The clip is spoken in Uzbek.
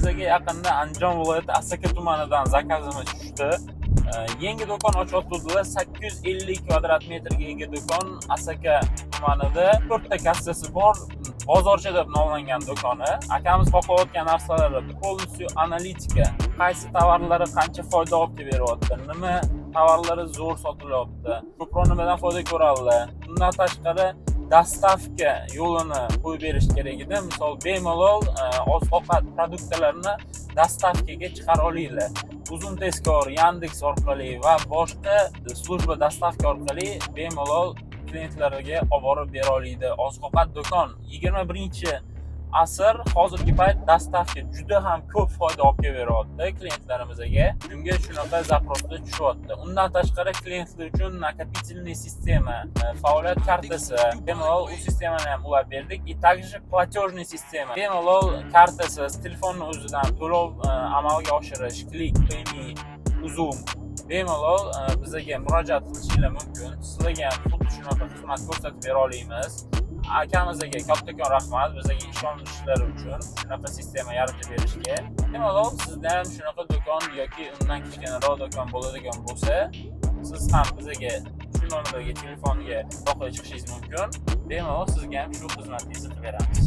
Bizaga yaqinda Andijon viloyati Asaka tumanidan заказ imiz tushdi. Yangi do'kon ochyotgandilar, 850 kvadrat metrga ega do'kon Asaka tumanida, to'rtta kassasi bor, bozorcha deb nomlangan do'koni. Akamiz xohlayotgan narsalari полностью analitika: qaysi tovarlari qancha foyda olib kelib beryapti, nima tovarlari zo'r sotilyapti, ko'proq nimadan foyda ko'radilar. Undan tashqari, доставка yo'lini qo'yib berish kerak edi. Misol, bemalol oziq ovqat продукт larini доставка ga chiqara olinglar. Uzum Tezkor, Yandeks orqali va boshqa служба доставка orqali bemalol klientlarga olib borib bera oladi. Oziq ovqat do'kon, 21-asr, hozirgi payt доставка juda ham ko'p foyda olib kelib beryapti klientlarimizga. Shunga shunaqa запрос lar tushyapti. Undan tashqari, klientlar uchun накопительный система, faoliyat kartasi, bemalol u sistemani ham ulab berdik. И также платежный система, bemalol kartasiz telefonni o'zidan to'lov amalga oshirish, Click, Payme, Uzum, bemalol bizaga murojaat qilishinglar mumkin. Sizlarga ham xuddi shunaqa xizmat ko'rsatib bera olamiz. Akamizga kattakon rahmat bizaga ishonishlari uchun, shunaqa sistema yaratib berishga. Bemalol sizda ham shunaqa do'kon yoki undan kichkinaroq do'kon bo'ladigan bo'lsa, siz ham bizaga shu nomerdagi telefonga aloqaga chiqishingiz mumkin. Bemalol sizga ham shu xizmatingizni qilib beramiz.